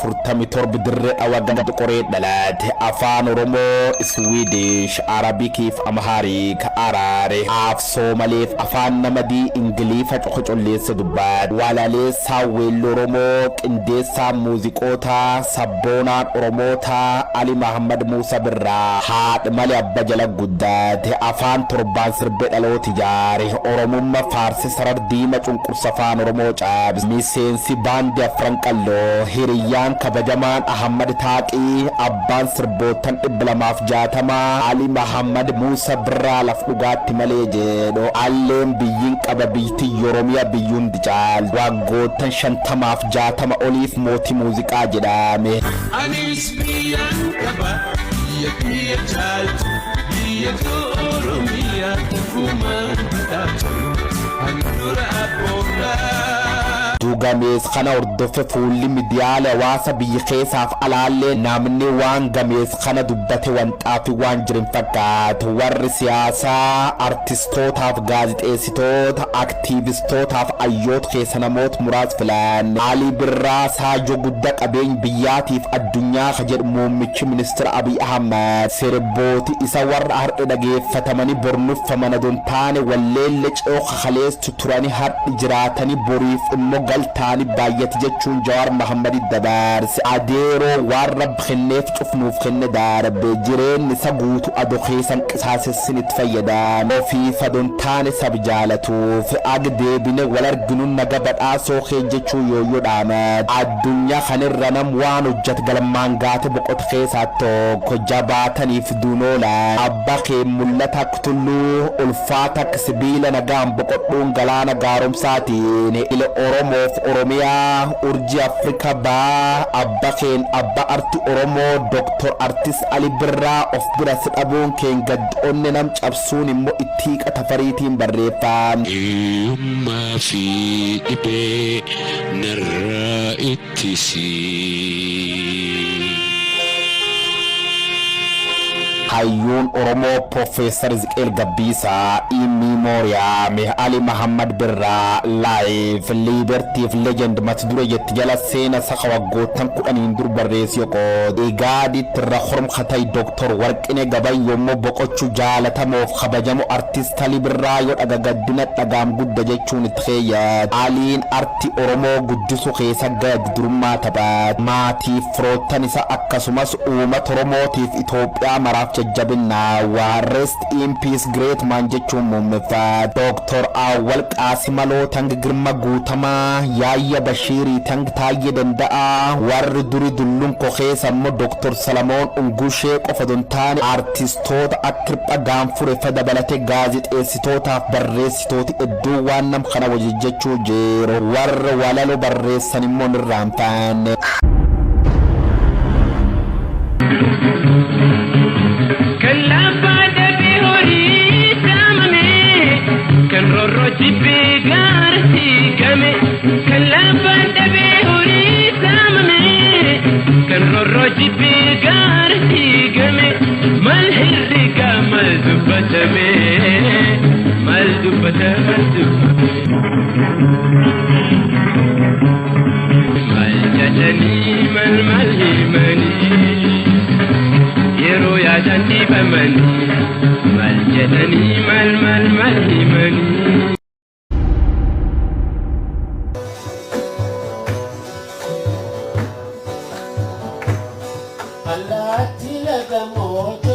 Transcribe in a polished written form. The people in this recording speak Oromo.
1947 Dirree Dhawa ganda Qoree dhalate. Afaan Oromoo, Iswiidish, Arabikiif Amhaarik, Araare, Af Soomaleef Afaan Namadii Ingiliifa cokocolleesse dubbate. Walaleessaa weelluu Oromoo, qindeessaan muuziqootaa, sabboonaan Oromootaa Ali Mahammad Muusa Birraa haadh male abba jala guddate. Afaan torbaan sirbe dhaloota ijaare. Oromumma faarse sarar diima cunqursa afaan Oromoo caabse. Miseensi baandi Afran Qalloo, hiriyyaan kabajamaan Ahammad Taaqii, abbaan sirboottan 260 Ali Mahammad Muusa Birraa laf dhugaatti malee jedhu. Alleen biyyin qaba biyytiyya Oromiya biyyi hundi caalti. Waggoottan 50f 60 oliif mootii muuziqaa jedhame. Anis biyyan qaba biyya kiyya caaltu biyya koo Oromiyaa gumaan badhaatu handhuura abboodhaa. Gamees kana hordofe fuulli miidiyaalee hawaasa biyya keessaaf alaallee namni waan gamees kana dubbate wanxaafi waan jirin fakkaatu. Warri siyaasaa, artistootaaf, gaazixeessitoota, aktiivistootaaf ayyoota keessa namoota muraas filan. Ali Birraa saajoo guddaa qabeenya biyyaatiif addunyaa ka jedhu muummichi ministeera Abiy Ahmad sirbooti isa warra har'a dhageeffatamanii bornuffaman adon taane walleelle ce'oo kakaleessu turani har'i jiraatanii boriif immoo galtaanii baay'ate jechuun Jawaar Mahammadi dabarse. Adeeroo waan rabbi kenneef cufnuuf kenne darbe jireenyi isa guutu ado keessan qisaasessin itti fayyadame ofiif adon taane sab jaalatuuf ag deebine wal arginu naga badhaasoo kee jechuu yooyyoo dhaamat. Addunyaa kanirra nam waan hojjat galmaan gaate boqota keessaa tokko jabaataniif duunoolaan abba kee mul'ata akka tulluu ulfaata akka sibiila nagaan boqodhuun galaana gaaromsaatiin ila Oromoof Oromiyaa urjii Afrikaa baa abba keen abba arti Oromoo Dr. Artist Ali Birraa of bira si dhabuun keen gad onne nam cabsuun immoo ittiiqa tafariitiin barreeffam. Hiyyummaa fi dhibee narraa ittisii. Hayyuun Oromoo Profeesar Izqeel Gabbiisaa in memoriam Ali Mahammad Birraa Life Liberty fi Legend mata dure jetti jala seena saka waggoottan 10n dur barreessi yoqood. Igaaditti irra hormkatay Dr. Warqine Gabayyoo immoo boqochuu jaalatamoof kabajamoo artist Ali Birraa yoo dhaga gaddina dhagaam gudda jechuun itti keeyyat. Aliin arti Oromoo guddisu keessa gad durummaa taphat. Maatiif firoottan isa akkasumas uummata Oromootiif Itoophiyaa maraaf jajjabinnaa waa rest in peace great man jechuun muummeffat. Dr. Awwal Qaasimaloo tang Girma Guutamaa Yaayya Bashiirii tang Taayyee Danda'aa warri duri dullunko keessa immoo Dr. Salamoon Ungushee qofa don taane artistoota akka Hirpha Gaanfure fa dabalate gaazixeessitootaaf barreessitooti hedduu waan nam kana wajjechuu jiru warra walalo barreessan immoo nirraanfanne. Kan lafaa dhabee horii saamame, kan roorroo jibbee gaara hiikame. Kan lafaa dhabee horii saamame, kan roorroo jibbee gaara hiikame. Mal herregaa mal dubbatame, mal dubbata mal dubbatame. Mal jedhanii mal mal himanii. Yeroo yaadan dhiibamanii mal jedhanii mal mal mal himanii. Allaatti laga mootii.